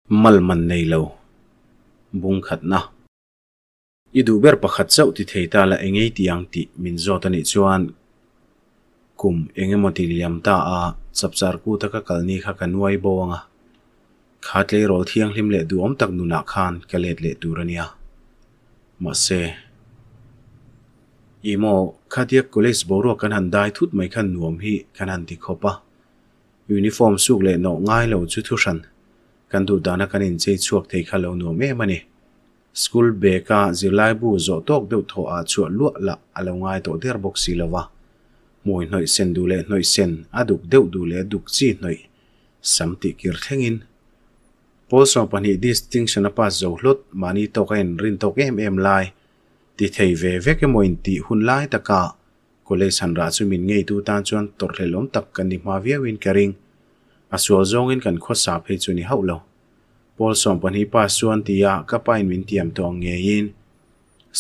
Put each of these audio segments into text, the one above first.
Mal man nei lo bung khatna. I duh ber pakhat chauh ti thei ta la engei ti ang tih min zawt a nih chuan kum eng emaw ti liam ta a chapchar kut a ka kal ni kha ka nuai bo ang a, kha tleirawl thianghlim leh duhawm tak nunah khan ka let leh tur a nia. Mahse, ih maw khatia college boruak kan han dai thut mai khan nuam hi kan han ti khawp a. Uniform suk leh nawh ngai lo chu thuhran kan duh dana kan inchei chhuak thei kha lo nuam em a ni. School bag-a zirlai bu zawh tawk deuh thawh ah chhuah luah lah a lo ngai tawh der bawk si lo va. Hmui hnawih sen duh leh hnawih sen, a duk deuh duh leh duk chi hnawih sam tih kir thlengin. Pawl 12 distinction a pass zo hlawt mahni tawk a inrin tawk em em lai ti thei ve vek emaw intih hun lai taka College han rah chu min ngeitu tan chuan tawrhhlelawm tak kan ni hma viauin ka ring. A sual zawngin kan khawsa phei chu ni hauh lo. Pawl 12 pass chuan tia ka pain min tiam tawh ang ngeiin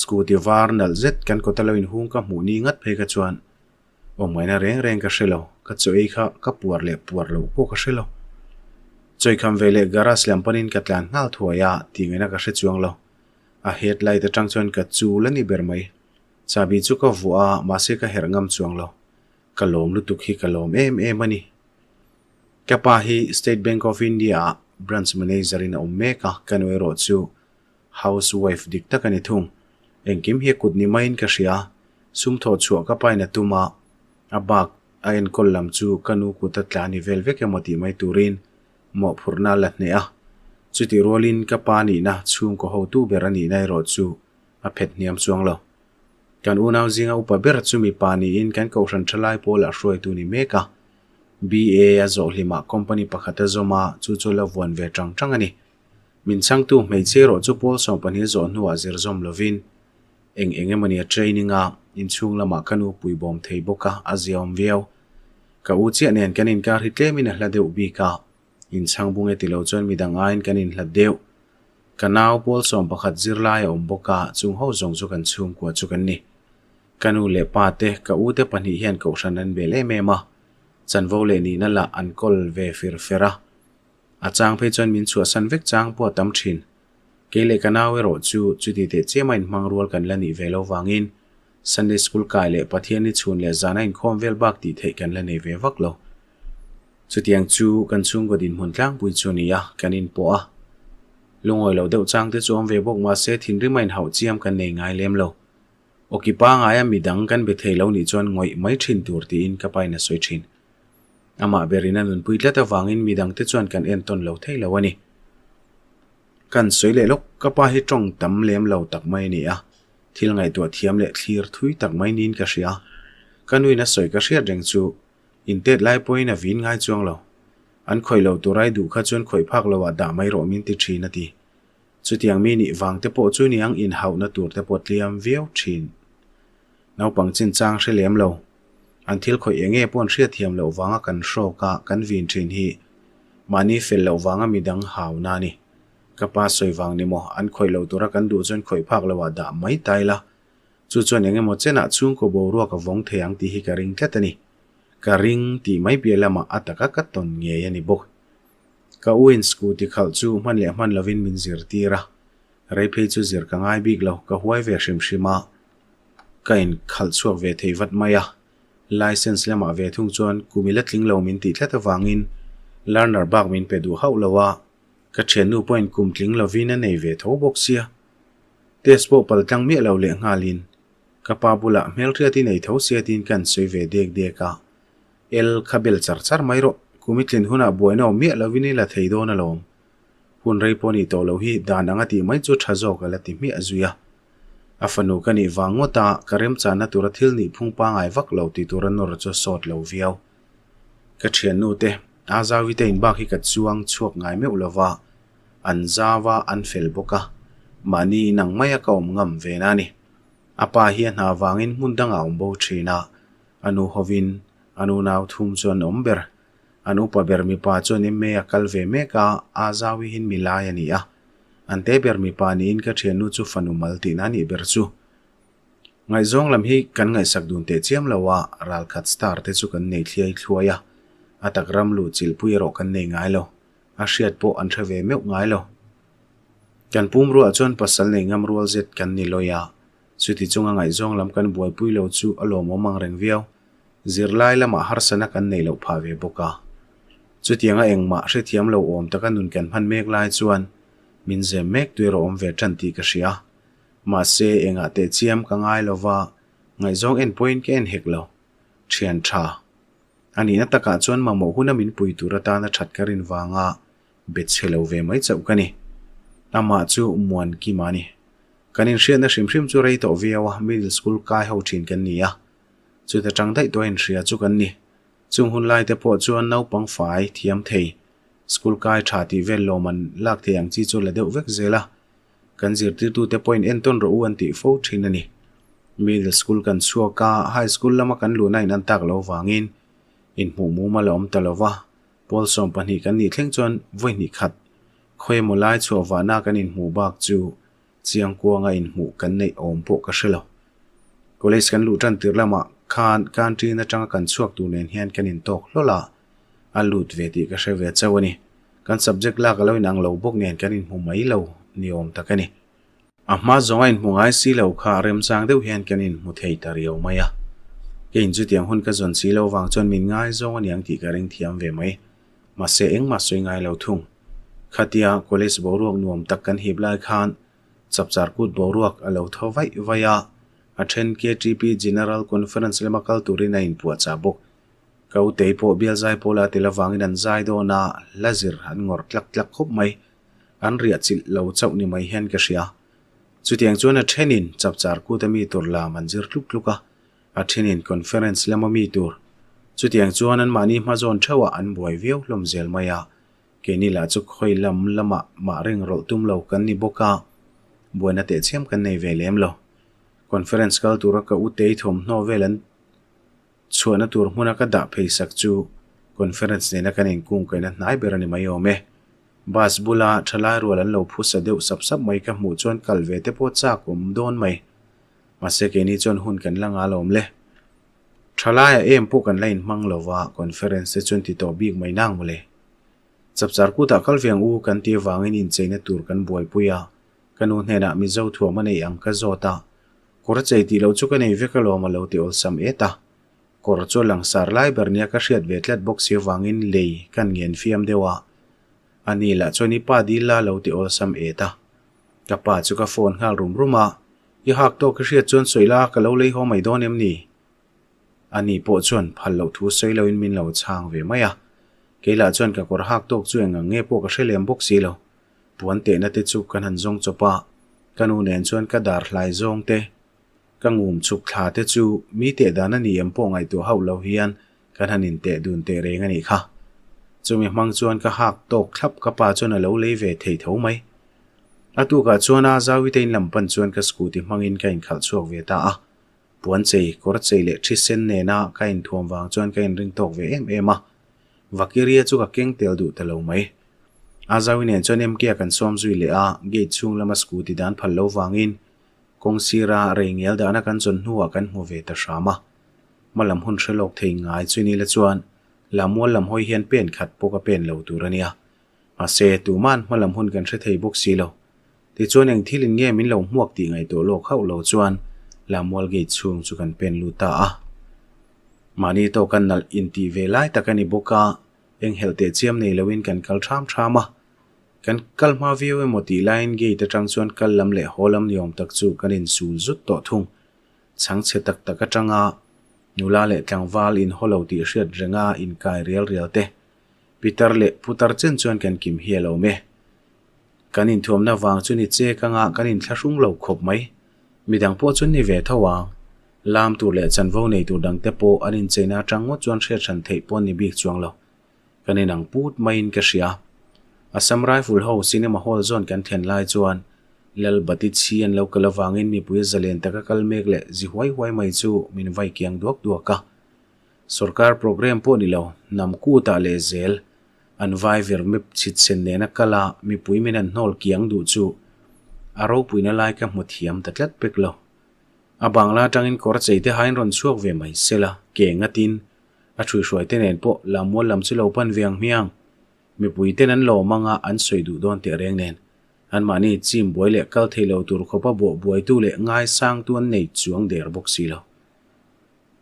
scooty var nalh zet kan kawta lo inhung ka hmuh ni ngat phei kha chuan awmngaihna reng reng ka hre lo, ka chaw ei kha ka puar leh puar loh pawh ka hre lo. Chawikham ve leh garage lam panin ka tlan nghal thuai a, tih ngaihna ka hre chuang lo. A headlight atang chuan ka chul a ni ber mai. Chahbi chu ka vuah a, mahse ka herh ngam chuang lo. Ka lawm lutuk hi ka lawm em em a ni. Ka pa hi State Bank of India ah branch manager in a awm mek a, ka nu erawh chu house wife dik tak a ni thung. Engkim hi a kut ni maiin ka hria a, sum thawh chhuah ka pain a tum a, a bak a enkawl lam chu ka nu kut a tla ni vel vek emaw tih mai turin mawhphurhna a la hneh a. Chutih rualin ka pa nihna chhungkaw hotu ber a nihna erawh chu a phet hniam chuang lo. Kan unau zinga upa ber chu mipa niin kan kohhran thalai pawlah hruaitu ni mek a. BA a zawh hlimah company pakhat a zawm a, chu chu la vuan ve tang tang a ni. Min chhangtu hmeichhe erawh chu pawl 12 zawh hnuah zir zawm lovin eng eng emawni a training a, inchhung lamah ka nu pui bawm thei bawk a, a ziaawm viau. Ka u chiah nen kan inkar hi tlemin a hla deuh bik a, inchhang bung e ti lo chuan midang aiin kan inhlat deuh. Ka nau pawl 11 zirlai a awm bawk a, chung ho zawng chu kan chhungkua chu kan ni. Ka nu leh pa te, ka u te pahnih hian kohhran an bel em em a, chanvo leh nihna lah an kawl ve fir fer a. A chang phei chuan min chhuahsan vek chang pawh a tam thin. Kei leh ka nau erawh chu chuti teh chiama inhmang rual kan la nih ve lo vangin Sunday School kai leh Pathian ni chhun leh zana inkhawm vel bak tih theih kan la nei ve vak lo. Chutiang chu kan chhungkaw dinhmun tlangpui chu a ni a, kan inpawh a. Lungawi loh deuh chang te chu awm ve bawk mahse thinrim a inhauh chiam kan nei ngai lem lo. Awki pangaia midang kan be thei lo nih chuan ngawih mai thin tur tiin ka pain a sawi thin. Amah berin a nunpui tlat avangin midang te chuan kan entawn lo thei lo a ni. Kan sawi leh lawk, ka pa hi tawng tam lem lo tak mai a ni a, thil ngaihtuah thiam leh thlir thui tak mai niin ka hria. Ka nuin a sawi ka hriat reng chu Intet lai pawhin a vin ngai chuang lo. An khawih lo tur ai duh kha chuan khawih phak lo ah dah mai rawh min ti thin a ti. Chutiang mi nih vang te pawh chu niang inhauhna tur te pawh tliam viau thin. Naupang chinchang hre lem lo. An thil khawih eng nge pawh an hriatthiam loh vanga kan hrawk a kan vin thin hi mahni fel loh vanga midang hauna a ni. Ka pa sawi vang ni maw an khawih lo tura kan duh chuan khawih phak lo ah dah mai ta ila. Chu chuan eng emaw chenah chhungkaw boruak a vawng thei ang tih hi ka ring tlat a ni. Ka ring tih mai piah lamah a taka ka tawn ngei a ni bawk. Ka u in scooty khalh chu hman leh hman lovin min zirtir a, rei phei chu zir ka ngai bik lo, ka huai ve hrim hrim a, ka in khalh chhuak ve thei vat mai a. License lamah ve thung chuan kum i la tling lo min tih tlat avangin learner bak min pe duh hauh lo a, ka thiannu pawhin kum tling lovin a nei ve tho bawk sia. Test pawh pal tlang miah lo leh nghalin ka pa bulah hmelhriat i nei tho sia tiin ka han sawi ve dek dek a, El kha bel char char mai rawh, kum i tlin hunah buaina awm miah lovin i la thei dawn alawm. Hun rei pawh nih tawh loh hi dan anga tih mai chu tha zawk a la ti hmiah zui a. A fanu ka nih vang ngawt a, ka remchanna tura thil nih phung pangai vak lo ti tura nawr chu a sawt lo viau. Ka thiannu te, Azawi te inbak hi ka chuang chhuak ngai meuh lova, An zau a, an fel bawk a, mahni inang maia ka awm ngam ve na a ni. A pa hi a hna vangin hmun dangah a awm bo thin a, a nu hovin a nu nau thum chu an awm ber. An upa ber mipa chuan MA a kal ve mek a, a zauihin mi lai a ni a. An te ber mipa niin ka thiannu chu fanu mal tihna a nih ber chu. Ngaihzawng lam hi kan ngaihsak dun teh chiam lo a, ralkhat star te chu kan nei thliai thluai a, a tak ram luh chilhpui erawh kan nei ngai lo. A hriat pawh an hre ve meuh ngai lo. Kan pumruah chuan pasal nei ngam rual zet kan ni lawi a, chuti chunga ngaihzawng lam kan buaipui lo chu a lawmawm ang reng viau. Zirlai lamah harsana kan neih loh phah ve bawk a. Chutianga engmah hrethiam lo awm taka nun kan hman mek lai chuan min zem mek tu erawh awm ve tan tih ka hria. Mahse engah teh chiam ka ngai lo va, ngaihzawng en pawhin ka en hek lo. Thian tha. A nihna takah chuan mamawh huna min pui tur atana that ka rin vanga bet chhe lo ve mai chauh ka ni. Amah chu Muankima a ni. Kan inhriatna hrim hrim chu rei tawh viau a, middle school kai ho thin kan ni a. Chuta tang daih tawh a inhria chu kan ni. Chung hun lai te pawh chuan naupang fai thiam thei, school kai tha tih vel lawm an lak thei ang chi chu la deuh vek zel a. Kan zirtirtute pawhin entawn rawh u an tih fo thin a ni. Middle school kan chhuak a, high school lama kan luhna in an tak lo vangin inhmuh mum a la awm ta lo va. Pawl 12 kan nih thleng chuan vawi hnih khat khawi emaw lai chhuah vahna kan inhmuh bak chu chiang kuanga inhmuh kan neih awm pawh ka hre lo. College kan luh tan tir lamah khan canteen atanga kan chhuak tur nen hian kan intawk hlawl a, a lut ve tih ka hre ve chauh a ni. Kan subject lak a lo inang lo bawk nen kan inhmu mai lo ni awm tak a ni. A hma zawng a inhmu ngai si lo kha remchang deuh hian kan inhmu thei ta riau mai a. Keiin chutiang hun ka zawn si lo vang chuan min ngaizawng a niang tih ka ring thiam ve mai. Mahse engmah sawi ngai lo thung. Khatia college boruak nuam tak kan hip lai khan chapchar kut boruak a lo thaw vaih vaih a, a then KTP General Conference lama kal turin a inpuahchah bawk. Ka utei pawh bial zai pawla tel avangin an zai dawn a, hla zir an ngawrh tlak tlak khawp mai. An riah chilh lo chauh ni mai hian ka hria. Chutiang chuan a thenin chapchar kut a mi tur lam an zir tluk tluk a, a thenin conference lama mi tur. Chutiang chuan anmahni hma zawn theuhah an buai viau hlawm zel mai a, keini lah chu khawi lam lamah mah ring rawlh tum lo kan ni bawk a, buaina tehchiam kan nei ve lem lo. Conference kal tura ka utei thawmhnaw vel an Chhuahna tur hmuna ka dah phei sak chu conference nena kan inkungkaihna hnai ber a ni mai awm e. Bus bula thalai rual an lo phusa deuh sap sap mai ka hmuh chuan kal ve te pawh chak awm dawn mai. Mahse keini chuan hun kan la ngal awm le. Thalaiah em pawh kan la inhmang lo va, conference te chuan ti tawh bik mai nang mawle. Chapchar kutah kal ve ang u kan ti avangin incheina tur kan buaipui a, ka nu hnenah Mizo thuam a neih ang ka zawt a, Kawr chei tih loh chu ka nei vek alawm a lo ti awlsam et a. Kawr chu a langsar lai ber nia ka hriat ve tlat bawk si avangin lei kan ngen fiam deuh a. A ni lah chuan i pa dil la a lo ti awlsam et a. Ka pa chu ka phone nghal rum rum a, I hak tawk i hriat chuan sawi la ka lo lei haw mai dawn em ni? A ni pawh chuan phal loh thu sawi loin min lo chhang ve mai a. Kei lah chuan ka kawr hak tawk chu eng ang nge pawh ka hre lem bawk si lo. Puan tehna te chu kan han zawng chawp a, ka nu nen chuan ka dar hlai zawng te, ka ngum chhuk thla te chu mi teh dan a ni em pawh ngaihtuah hauh lo hian kan han inteh dun teh reng a nih kha. Chumi hmang chuan ka hak tawk thlap ka pa chuan a lo lei ve thei tho mai. A tukah chuan a Zawite in lam pan chuan ka scooty hmangin ka inkhalh chhuak ve ta a, puan chei, kawr chei leh thi sen nena ka inthuam vang chuan ka inring tawk ve em em a, Vakiria chu ka keng tel duh ta lo mai. A Zawi nen chuan MK a kan sawm zui leh a, gate chhung lama scooty dan phal lo vangin kawng sira rei ngel dahna kan zawn hnuah kan hmu ve ta hram a. Hma lam hun hre lawk thei ngai chu ni la chuan Lamual lam hawi hian pen khat pawh ka pen lo tur a nia. Mahse, tuma'n hma lam hun kan hre thei bawk si lo. Tichuan eng thil in nge min lo hmuak tih ngaihtuah lawk hauh lo chuan Lamual gate chhung chu kan pen lut ta a. Mahni tawka nalh intih ve lai tak a ni bawk a, enghelh teh chiam nei loin kan kal ṭham ṭham a. Kan kal hma viau emaw tih laiin gate aṭang chuan kal lam leh haw lam ni awm tak chu kan insul zut tawh thung. Chhangchhe tak tak aṭanga nula leh tlangval inhaw lo tih hriat renga inkai rial rial te, pitar leh putar chen chuan kan kim hi a lo awm e. Kan inthuamna vang chu ni che ka ngah kan inthlahrung lo khawp mai. Midang pawh chu ni ve tho ang. Lam tur leh chanvo nei tur dangte pawh an incheina atang ngawt chuan hriat hran theih pawh an ni bik chuang lo. Kan inang put maiin ka hria. Assam Rifle ho cinema hall zawn kan thlen lai chuan Lal Bati chhi an lo kal avangin mipui zalen taka kal mek leh zi huai huai mai chu min vai kiang duak duak a. Sorkar programme pawh ni lo, hnam kutah leh zel An vai vir mip chhit sen nena kal a, mipui min an hnawl kiang duh chu a ropuina lai ka hmu thiam ta tlat pek lo. A bangla atangin kawr chei te hain rawn chhuak ve mai se la, ke ngatin a ṭhuihruai te nen pawh Lamual lam chu lo pan ve ang hmiang. Mipuiten an lawm anga an sawi duh dawn teh reng nen. Anmahni chim buai leh kal thei lo tur khawpa buah buaitu leh ngaisangtu an nei chuang der bawk si lo.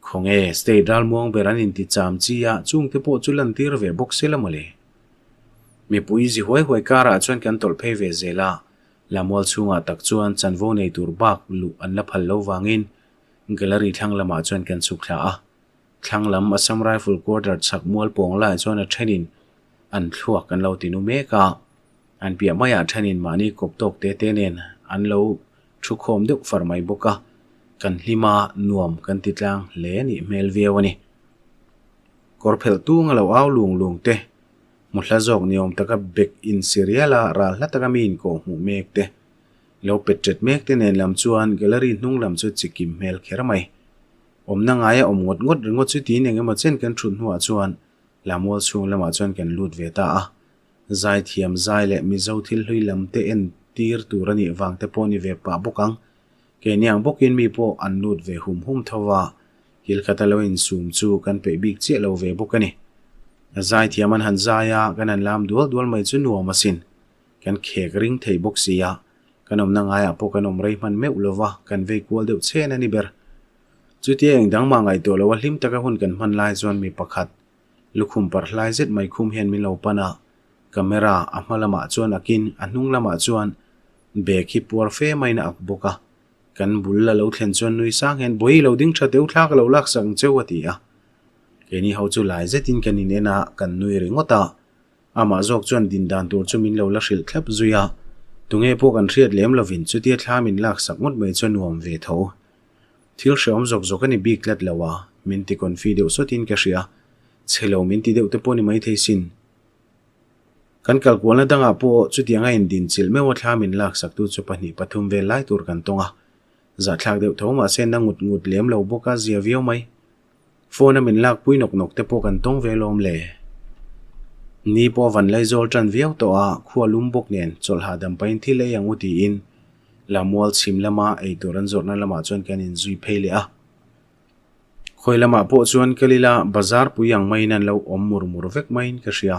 Khawnge state ralmuang ber an inti cham chi a, chungte pawh chu lantir ve bawk se la mawle. Mipui zi huai huai karah chuan kan tawlh phei ve zel a, Lamual chhungah tak chuan chanvo nei tur bak luh an la phal lo vangin gallery thlang lamah chuan kan chhuk thla a. Thlang lam Assam Rifle quarter chhak mual pawng laiah chuan a thenin an thluak an lo ti nu mek a. An piah maiah thenin mahni kawp tawk te te nen an lo thu khawm deuh far mai bawk a, kan hlim a, nuam kan ti tlang hle a nih hmel viau a ni. Kawr phelh tung a lo au lung lung te, hmu hla zawk ni awm taka bek in si rial a, ral hla taka mi inkawh hmuh mek te, lo pet ṭet mek te nen lam chuan gallery hnung lam chu chi kim hmel kher mai. Awmna ngaia awm ngawt ngawt ringawt chu tiin eng emaw chen kan ṭhut hnuah chuan Lamual chhung lamah chuan kan lut ve ta a. Zaithiam zai leh Mizo thil hlui lam te en tir tur a nih vang te pawh ni ve pah bawk ang. Keini ang bawkin mi pawh an lut ve hum hum tho va, kil khata lo insum chu kan peih bik chiah lo ve bawk a ni. Zaithiam an han zai a, kan han lam dual dual mai chu nuam asin. Kan khek ring thei bawk si a, kan awmna ngaiah pawh kan awm rei hman meuh lo va, kan vei kual deuh chhen a ni ber. Chutia eng dang mah ngaihtuah lo a hlim taka hun kan hman lai chuan mi pakhat, Lukhum parh hlai zet mai khum hian min lo pan a, camera a hma lamah chuan akin a hnung lamah chuan bag hi puar fe maiin a ak bawk a. Kan bul a lo thlen chuan nui sang hian Bawi lo ding tha teu thla ka lo laksak ang cheu a ti a. Keini ho chu lai zetin kan in en a, kan nui ringawt a. Amah zawk chuan din dan tur chu min lo la hrilh thlap zui a, tunge pawh kan hriat lem lovin chutia thla min laksak ngawt mai chu a nuam ve tho. Thil hreawm zawk zawk a ni bik tlat lo a, min ti confi deuh sawtin ka hria. Chhe lo min ti deuh te pawh ni maithei sin. Kan kalkualna dangah pawh chutianga indinchilh meuh a thla min laksaktu chu 2 3 vel lai tur kan tawng a. Zahthlak deuh tho mahse na ngut ngut lem lo bawk a zia viau mai. Phone a min lakpui nawk nawk te pawh kan tawng ve lawm le. Ni pawh van laizawl tan viau tawh a, khua lum bawk nen chawlh hahdam pahin thil ei ang u tiin Lamual chhim lama eitur an zawrhna lamah chuan kan inzui phei leh a. Khawi lamah pawh chuan kal ila bazar pui ang maiin an lo awm mur mur vek maiin ka hria.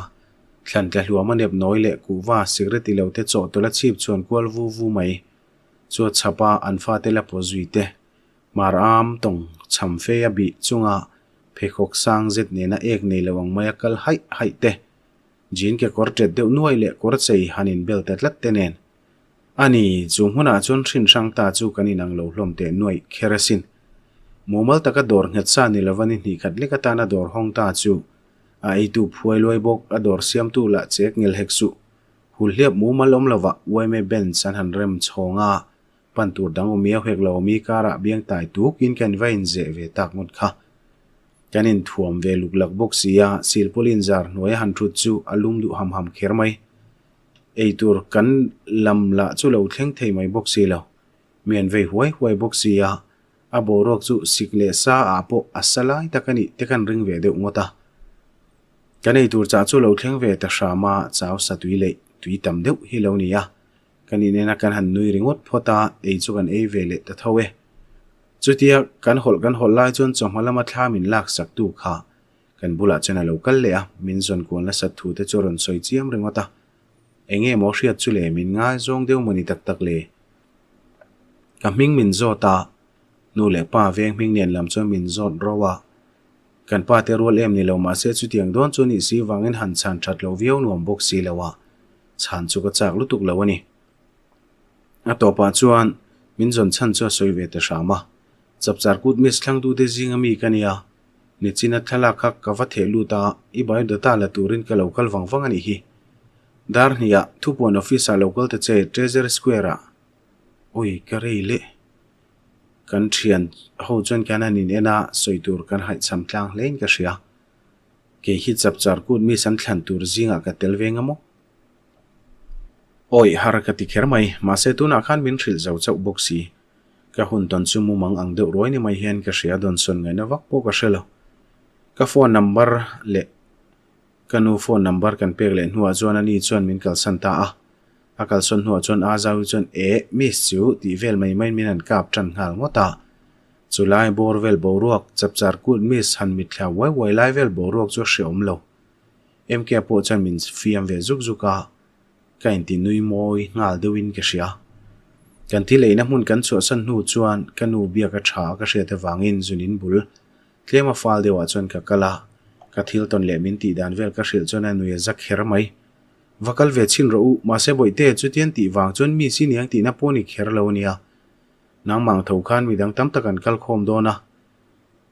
Thlan tla hluam a nep nawi leh kuhva sikret ilo te chawhtawlh a chhip chuan kual vu vu mai chu a chhap a, an fate la paw zui te. Mar am tawng chham fe a bih chunga pheikhawk sang zet nena ek nei lo ang maia kal haih haih te. Jean kekawr ṭet deuh nuai leh kawr chei han inbel ta tlat te nen. A ni, chu hmunah chuan hrin hrang ta chu kan inang lo hlawm teh nuaih kher asin. Mumal taka dawr nghet sa ni lova ni hnih khat lek atana dawr hawng ta chu a eitu phuai luai bawk, a dawr siamtu lah chek ngel hek suh. Hulhliap mumal awm lovah yma bench an han rem chhawng a, pan tur dang awm iau hek lo awm i karah biang tai tukin kan va inzeh ve tak ngawt kha. Kan inthuam ve luk lak bawk si a, silpawlin zar hnuaia han thut chu a lum duh ham ham kher mai. Eitur kan lam lah chu lo thleng thei mai bawk si lo. Mi an vei huai huai bawk si a, a boruak chu sik leh sa ah pawh a sa lai tak a nih te kan ring ve deuh ngawt a. Kan eitur chah chu lo thleng ve ta hram a, chau sa tui leh tui tam deuh hi lo ni a. Kan inen a kan han nui ringawt phawt a, ei chu kan ei ve leh ta tho e. Chutia kan hawlh kan hawlh lai chuan chawhma lama thla min lak sak tu kha Kan bulah chuan a lo kal leh a, min zawn kual nasat thu te chu a rawn sawi chiam ringawt a. Eng nge maw hriat chu le, min ngaizawng deuh maw ni tak tak le? Ka hming min zawt a, nu leh pa veng hming nen lam chuan min zawt ro a. Kan pa te rual em ni lo mahse chutiang dawn chu nih si vangin han chhan that lo viau nuam bawk si lo a, chhan chu ka chak lutuk lo a ni. A tawpah chuan min zawn chhan chu a sawi ve ta hram a, Chapchar kut miss thlangtute zinga mi ka nia, Nichina thlalak kha ka va theh lut a, i biodata la turin ka lo kal vang vang a nih hi. Dar hniah thupuan office ah lo kal ta che Treasury Square ah. Ui, ka rei leh. Kan thian ho chuan kan han in en a, sawi tur kan haihchham tlang hlein ka hria. Kei hi chapchar kut miss an thlan tur zingah ka tel ve nga maw? Awi, har ka ti kher mai, mahse tunah khan min hrilh zo chauh bawk si. Ka hun tawn chu mumang ang deuh ruai ni mai hian ka hria dawnsawn ngaihna vak pawh ka hre lo. Ka phone number leh ka nu phone number kan pek leh hnuah chuan ani chuan min kalsan ta a. A kalsawn hnuah chuan a Zaui chuan eh miss chu tih vel mai maiin min han kap tan nghal ngawt a. Chulai bawr vel boruak chapchar kut miss han mitthla uai uai lai vel boruak chu a hreawm lo. MK pawh chuan min fiam ve zuk zuk a, ka inti nui mawi nghal deuhin ka hria. Kan thil eina hmun kan chhuahsan hnu chuan ka nu biak a tha ka hriat avangin zunin bul tlema fal deuhah chuan ka kal a, ka thil tawn leh min tih dan vel ka hrilh chuan a nui a za kher mai. Va kal ve chhin rawh u, mahse bawihte chutian tih vang chuan mi si niang tihna pawh ni kher lo ania. Nangmah ang tho khan midang tam tak an kal khawm dawn a.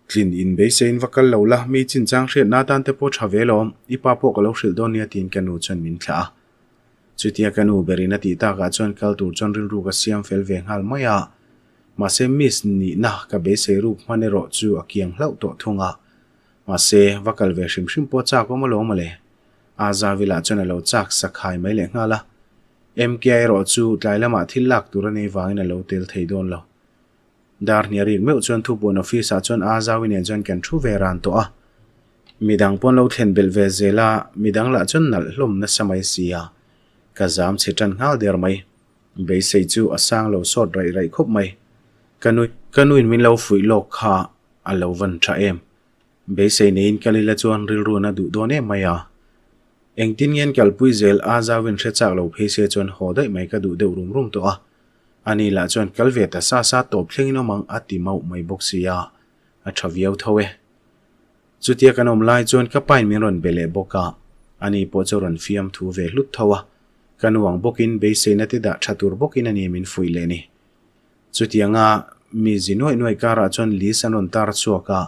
Tlin in beiseiin va kal lo la, mi chinchang hriatna atan te pawh tha ve lawm, i pa pawh ka lo hrilh dawn nia tiin ka nu chuan min thlah a. Chutia ka nu berin a tih takah chuan kal tur chuan rilru ka siam fel ve nghal mai a. Mahse miss nihna ka beisei ruk hman erawh chu a kiang hlauh tawh thung a. Mahse va kal ve hrim hrim pawh chak awm alawm mawle. Azavilah chuan a lo chak sakhai mai leh nghal a. MK erawh chu tlai lamah thil lak tur a nei vangin a lo tel thei dawn lo. Dar hniah rik meuh chuan thupuan office ah chuan Azawi nen chuan kan thu ve ran tawh a. Midang pawn lo thlen belh ve zel a, midang lah chuan nalh hlawm nasa mai si a. Ka zam chhe tan nghal der mai. Beisei chu a sang lo sawt raih raih khawp mai. Ka nu ka nuin min lo fuih lawk kha a lo van tha em. Beisei neiin kal ila chuan rilru na duh dawn em mai a. Engtin ngen kalpui zel Azawin hre chak lo phei se chuan haw daih mai ka duh deuh rum rum tawh a. Ani lah chuan kal ve ta sa sa tawp thlengin awm ang a ti mauh mai bawk si a, a tha viau tho e. Chutia kan awm lai chuan ka pain min rawn be leh bawk a, ani pawh chu rawn fiam thu ve hlut tho a, ka nu ang bawkin beiseina te dah tha tur bawkin ani min fuih leh ni. Chutianga mi zi nuaih nuaih karah chuan list an rawn tar chhuak a,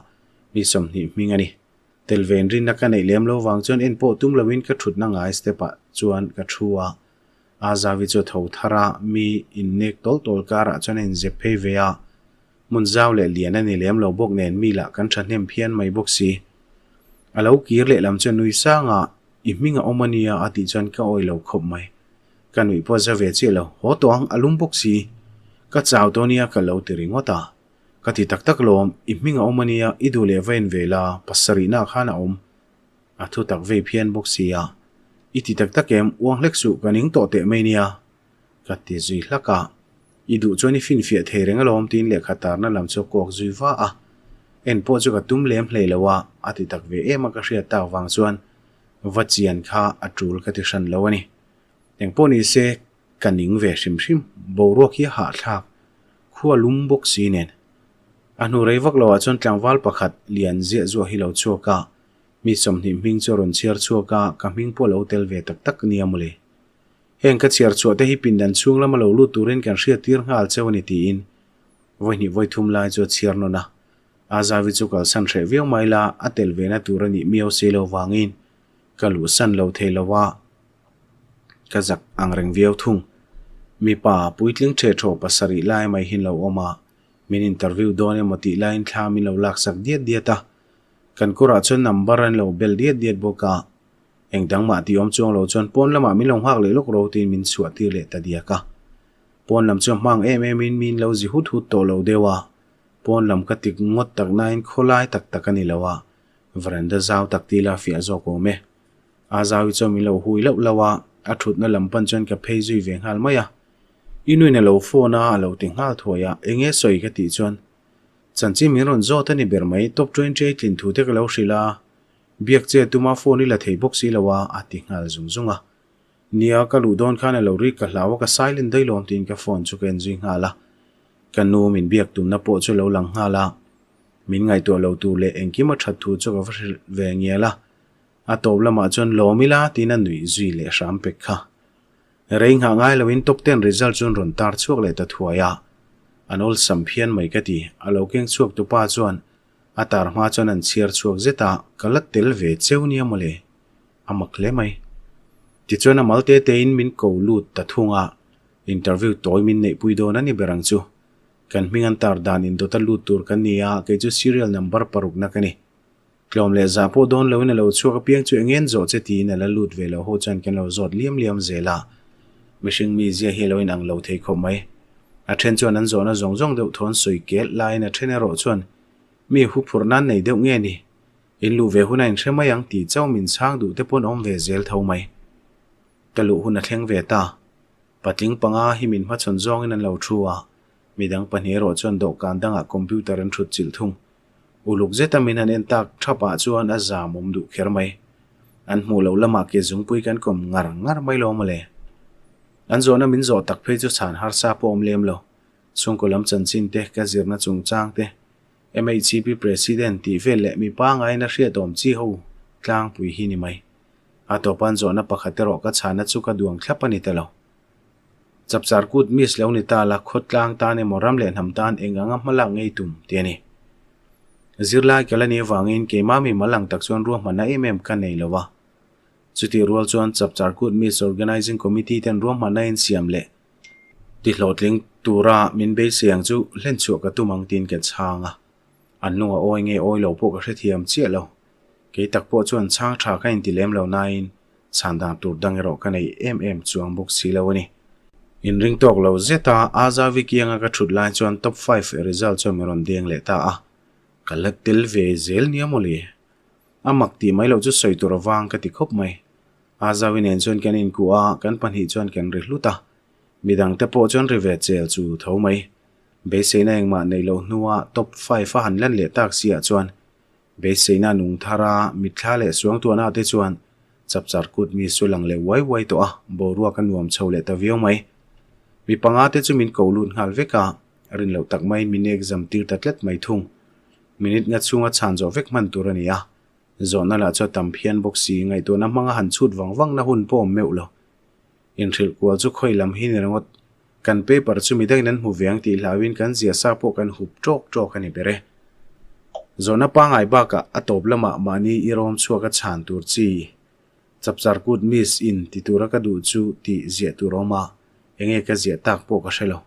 mi 20 hming a ni. Tel ven rinna ka neih lem lo vang chuan en pawh tum loin ka thutna ngai step ah chuan ka thu a, Azavi chu a tho thar a, mi innek tawl tawl karah chuan a inzep phei ve a. Hmun zau leh lian a ni lem lo bawk nen mi lah kan thahnem phian mai bawk si. A lo kir leh lam chu a nui sang a, I hming a awm a nia a tih chuan ka awi lo khawp mai. Ka nuih pawh za ve chiah lo, haw tawh ang, a lum bawk si. Ka chau tawh nia ka lo ti ringawt a. Ka ti tak tak lawm, i hming a awm a nia, i duh leh va en ve la, pasarihnaah khan a awm. A thu tak vei phian bawk si a, I ti tak tak em, uang hlek suh ka ning tawh teh mai nia, ka ti zui hlak a. I duh chuan i finfiah thei reng alawm tiin lehkha tarna lam chu a kawk zui va a. En pawh chu ka tum lem hlei lo a, a ti tak ve em a ka hriat tak vang chuan va chian kha a tul ka ti hran lo a ni. Engpawh ni se ka ning ve hrim hrim, boruak hi a hahthlak, khua lum bawk si nen. A hnu rei vak loah chuan tlangval pakhat lian ziah zuah hi lo chhuak a, Mi 20 hming chu a rawn chhiar chhuak a, ka hming pawh a lo tel ve tak tak nia mawle. Heng ka chhiar chhuah te hi pindan chhung lama lo lut turin kan hriat tir nghal cheu a ni tiin vawihnih vawithum lai chu a chhiar nawn a. Azavi chu kalsan hreh viau mai la, a tel ve na tur a nih miau si lo vangin ka luhsan lo thei lo a, ka zak ang reng viau thung. Mipa puitling ṭhe ṭhaw pasarih lai mai hi an lo awm a, min interview dawn emaw tih laiin thla min lo laksak diat diat a. Kan kawrah chuan number an lo bel diat diat bawk a, eng dang mah tih awm chuang lo chuan pawn lamah min lo nghak leh lawk ro tiin min chhuah tir leh ta diak a. Pawn lam chu a hmang em em in min lo zi hut hut tawh lo deuh a, pawn lam ka tik ngawt tak nain khawlai tak tak a ni lo a, veranda zau tak ti la fiah zawk awm e. A zau hi chuan min lo hui lauh lauh a, a thutna lam pan chuan ka phei zui ve nghal mai a. I nuin a lo phone a, a lo ti nghal thuai a, eng nge sawi ka tih chuan Chanchin min rawn zawt a ni ber mai, top 20 a tlin thu te ka lo hrilh a, biak che tuma phone i la thei bawk si lo a, a ti nghal zung zung a. Nia, ka luh dawn khan a lo rik ka hlau a, ka silent daih lawm tiin ka phone chu ka en zui nghal a. Ka nu min biak tumna pawh chu lo lang nghal a, min ngaihtuah lo tur leh engkim a that thu chu ka va hrilh ve ngial a. A tawp lamah chuan lawm ila tiin a nuih zui leh hram pek kha. Rei nghah ngai loin top ten result chu an rawn tar chhuak leh ta thuai a, an awlsam phian mai ka ti. A lo keng chhuak tu pa chuan a tar hma chuan an chhiar chhuak zet a, ka la tel ve cheu nia mawle, a mak hle mai. Tichuan a mal te tein min ko lut ta thung a, interview tawi min neihpui dawn a ni ber ang chu. Kan hming an tar dan indawta lut tur kan ni a, kei chu serial number parukna ka ni. Tlawm leh zah pawh dawn loin a lo chhuak apiang chu engen zawh che tiin a la lut ve lo ho chuan kan lo zawt liam liam zel a. Mihring mi zia hi a lo inang lo thei khawp mai. A then chuan an zawhna zawng zawng deuh thawn sawi kel laiin a then erawh chuan mi huphurh nan nei deuh nge ni? In luh ve huna in hre mai ang tih chauh min chhang duh te pawn awm ve zel tho mai. Ka luh hun a thleng ve ta. Patling panga hi min hmachhawn zawngin an lo thu a, midang pahnih erawh chuan dawhkan dangah computer an thut chilh thung. Uluk zeta min han en tak thapah chuan a zam awm duh kher mai. An hmuh loh lamah ke zungpui kan kawm ngar ngar mai lo mawle. An zawhna min zawh tak phei chu chhan harsa pawh awm lem lo. Chhungkaw lam chanchin te, ka zirna chungchang te, MHCP President tih vel leh mi pangain a hriatawm chi ho tlangpui hi ni mai. A tawpan zawhna pakhat erawh ka chhana chu ka duang thlap a ni ta lo. Chapchar kut miss lo ni ta la, khawtlang tan emaw ram leh hnam tan eng anga hmalak ngei tum tih a ni. Zirlai ka la nih avangin keimah mi mal ang tak chuan ruahmanna em em ka nei lo a. Chutih rual chuan Chapchar Kut Miss Organising Committee ten ruahmanna in siam leh tihlawhtling tura min beisei ang chu hlenchhuah ka tum ang tiin ka chhang a. An lung a awi nge awi lo pawh ka hrethiam chiah lo. Kei tak pawh chuan chhang tha ka inti lem lo nain chhan dan tur dang erawh ka nei em em chuang bawk si lo a ni. Inring tawk lo zet a, Azavi kianga ka thut lai chuan top five result chuan min rawn deng leh ta a, ka la tel ve zel nia mawle. A mak tih mai loh chu sawi tur avang ka ti khawp mai. Azavi nen chuan kan inkuh a, kan pahnih chuan kan ri hlut a, midang te pawh chuan ri ve chel chu tho mai. Beiseina engmah neih loh hnua top five a han lan leh tak si ah chuan Beiseina nung thar a, mitthla leh suangtuahna te chuan chapchar kut mi su lang leh uai uai tawh a, boruak a nuam chho leh ta viau mai. Mi panga te chu min ko lut nghal vek a, rin loh tak maiin min exam tir ta tlat mai thung. Minute nga chhunga chhan zawh vek hman tur a ni a, zawhna lah chu a tam phian bawk si, ngaihtuahna hmanga han chhut vang vangna hun pawh awm meuh lo. Inhrilh kual chu khawi lam hi ni ringawt. Kan paper chu midangin an hmu ve ang tih hlauhin kan zia sa pawh kan hup ṭawk ṭawk a ni ber e. Zawhna pangngai bakah a tawp lamah mahni i rawm chhuak a chhan tur chi chapchar kut miss in ti tura ka duh chu tih ziah tur a awm a, enge ka ziah tak pawh ka hre lo.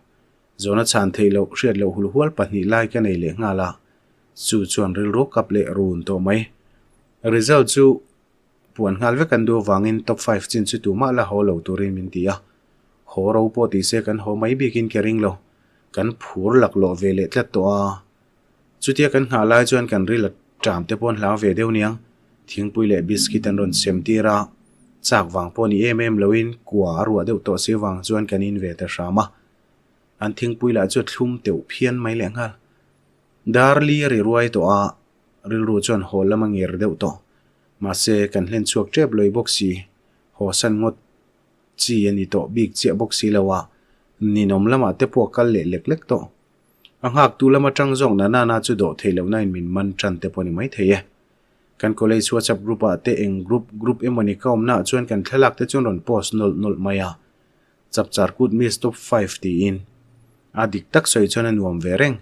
Zawhna chhan theih loh hriat loh hulhual pahnih lai ka nei leh nghal a, chu chuan rilru kap leh run tawh mai. Result chu Puan nghal vek an duh avangin top five chin chu tumah la haw lo turin min ti a. Haw ro pawh ti se kan haw mai bikin ka ring lo. Kan phur laklawh ve leh tlat tawh a. Chutia kan nghah lai chuan kan ril a ṭam te pawh an hlau ve deuh niang. Thingpui leh biscuit an rawn sem tir a. Chak vang pawh ni em em loin kua a ruah deuh tawh si vang chuan kan in ve ta hram a. An thingpui lah chu a thlum teuh phian mai lehnghal. Dar li a ri ruai tawh a, rilru chuan haw lam a nger deuh tawh. Mahse, kan hlen chhuak tep lawih bawk si, haw san ngawt chi a ni tawh bik chiah bawk si lo a, ninawm lamah te pawh a kal leh lek lek tawh. A nghaktu lam atang zawk na nana chu dawh theih lohna in min man tan te pawh a ni maithei e. Kan college WhatsApp group ah te eng group group emawni ka awmna ah chuan kan thlalak te chuan rawn post nawlh nawlh mai a, Chapchar kut miss top five tiin a dik tak sawi chuan a nuam ve reng.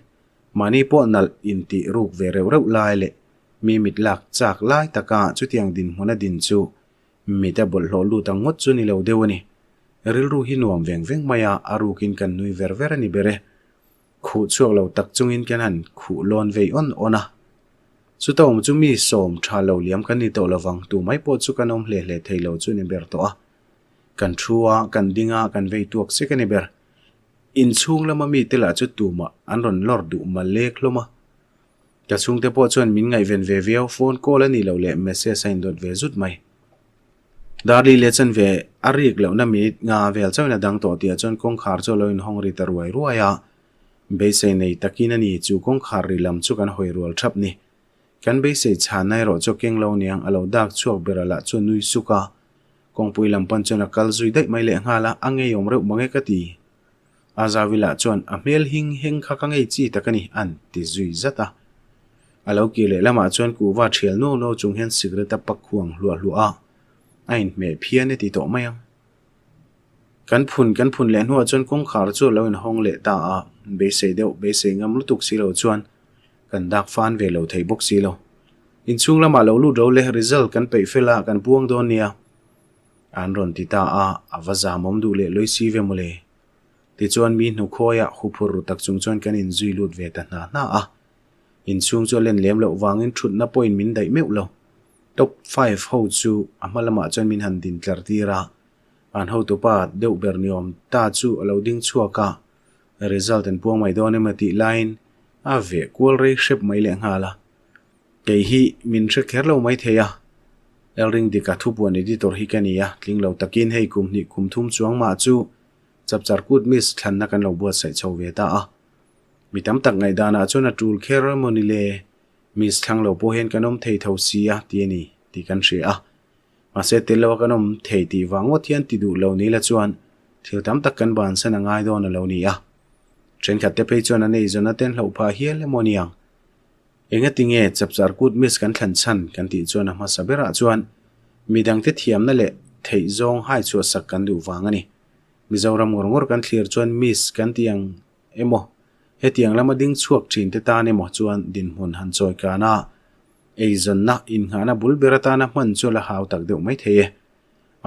Mahni pawh nalh intih ruk ve reuh reuh lai leh Mi mit lak chak lai taka chutiang dinhmun a din chu mit a bawlhhlawh lut ang ngawt chu ni lo deuh a ni. Rilru hi nuam veng veng mai a, a rukin kan nui ver ver a ni ber e. Khuh chhuak lo tak chungin kan han khuh lawn vei awn awn a. Chuta awm chu mi sawm tha lo liam kan ni tawh lovang, tu mai pawh chu kan awm hle hle thei lo chu ni ber tawh a. Kan thu a, kan ding a, kan vei tuak sek a ni ber. Inchhung lama mite lah chu tumah an rawn lawr duh malek hlawm a. Ka chhungte pawh chuan min ngaihven ve viau, phone call a nih loh leh message a indawt ve zut mai. Darli leh chan ve a rik lohna minute nga vel chauhin a dang tawh tihah chuan kawngkhar chu a lo inhawng ri ta ruai ruai a, beisei nei takin a ni chu kawngkhar ri lam chu kan hawi rual thap ni. Kan beisei chhanna erawh chu keng lo niang a lo dak chhuak ber a lah chu a nui suk a, kawngpui lam pan chuan a kal zui daih mai lehnghal a, a ngeiawm reuh mange ka ti. A Zawila chuan a hmel hing heng kha ka ngei chi tak a ni an ti zui zat a. A lo kir leh lamah chuan kuhva thial nuau nuau chung hian cigarette a pak khuang hluah hluah a, a inhmeh phian e ti tawh mai ang. Kan phun kan phun leh hnuah chuan kawngkhar chu a lo inhawng leh ta a, beisei deuh beisei ngam lutuk si lo chuan kan dak fan ve lo thei bawk si lo. Inchhung lamah lo lut ro le result kan peih fel a kan puang dawn nia. An rawn ti ta a, a va zamawm duh leh lawi si ve mawle. Tichuan mi hnukhawiah huphur ru tak chung chuan kan inzui lut ve ta hna hna a. Inchhung chu a len lem loh vangin thutna pawhin min daih meuh lo. Top five ho chu a hma lamah chuan min han din tlar tir a, an hotupa deuh ber ni awm ta chu a lo ding chhuak a, result an puang mai dawn emaw tih laiin a veh kual rei hrep mai lehnghal a. Kei hi min hre kher lo mai thei a, Elring Dika thupuan editor hi ka ni a, tling lo takin hei kum hnih kum thum chuang mah chu Chapchar Kut Miss thlanna kan lo buatsaih chho ve ta a. Mi tam tak ngaihdanah chuan a tul kher emaw ni le, Miss thlang lo pawh hian kan awm thei tho si a ti a ni tih kan hria a. Mahse tel lo a kan awm thei tih vang ngawt hian ti duh lo ni la chuan thil tam tak kan bansan a ngai dawn a lo ni a. Thenkhat te phei chuan an eizawn a ten hloh phah hial emaw niang. Engati nge chapchar kut miss kan thlan chhan kan tih chuan a hmasa berah chuan midangte thiamna leh theih zawng hai chhuah sak kan duh vang a ni. Mizoram ngawr ngawr kan thlir chuan miss kan tih ang emaw hetiang lama ding chhuak thin te tan emaw chuan dinhmun han chawi kan a, eizawnna innghahna bul ber atana hman chu la hau tak deuh mai thei e.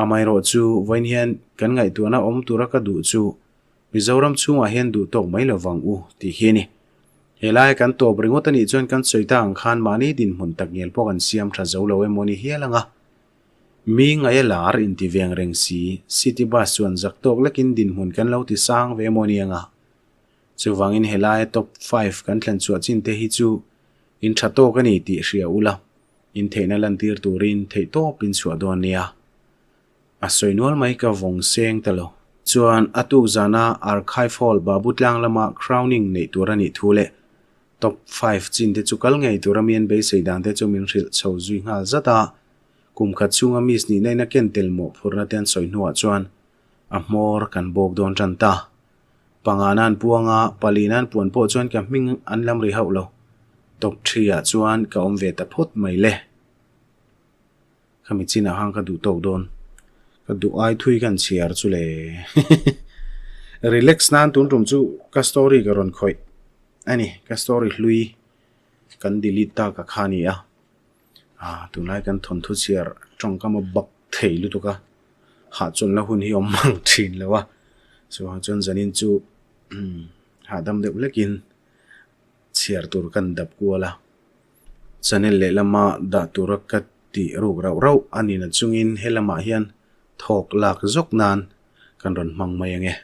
Amaherawh chu vawiin hian kan ngaihtuahna awm tura ka duh chu Mizoram chhungah hian duh tawk mai lo vang u tih hi a ni. Helaia kan tawp ringawt a nih chuan kan sawi ta ang khan mahni dinhmun tak ngial pawh kan siam tha zo lo emaw ni hial ang a. Mi ngaia lar inti veng reng si, city bus chuan zak tawk lekin dinhmun kan lo ti sang ve emaw ni ang a. Chuvangin helaia top five kan thlen chhuah chin te hi chu in tha tawk a ni tih hria ula, in theihna lantir turin theihtawp in chhuah dawn nia. A sawi nual mai ka vawng seng ta lo. Chuan a tuk zana Archive Hall Babu tlang lama crowning neih tur a nih thu leh top five chin te chu kal ngei tura mi an beisei dan te chu min hrilh chho zui nghal zat a. Kum khat chhunga miss nihna in a ken tel mawhphurhna te an sawi hnuah chuan a hmawr kan bawk dawn tan ta. Pangana an puang a, palina an puan pawh chuan ka hming an lam ri hauh lo. Top three ah chuan ka awm ve ta phawt mai le. Khami chinah khan ka duh tawk dawn. Ka duh ai thui khan chhiar chu le. Relax nan tun tum chu ka story ka rawn khawih a ni. Ka story hlui kan delete ta ka kha a ni a. Ah tunlai kan thawnthu chhiar tawngkam a bak thei lutuk a. Hahchawlhna hun hi awm mang thin lo a. Chuvang chuan zanin chu hahdam deuh hlekin chhiar tur kan dap kual a. Channel lehlama dah tura ka tih ruk rauh rauh a ni na chungin he lamah hian thawk lak zawk nan kan rawn hmang mai ang e.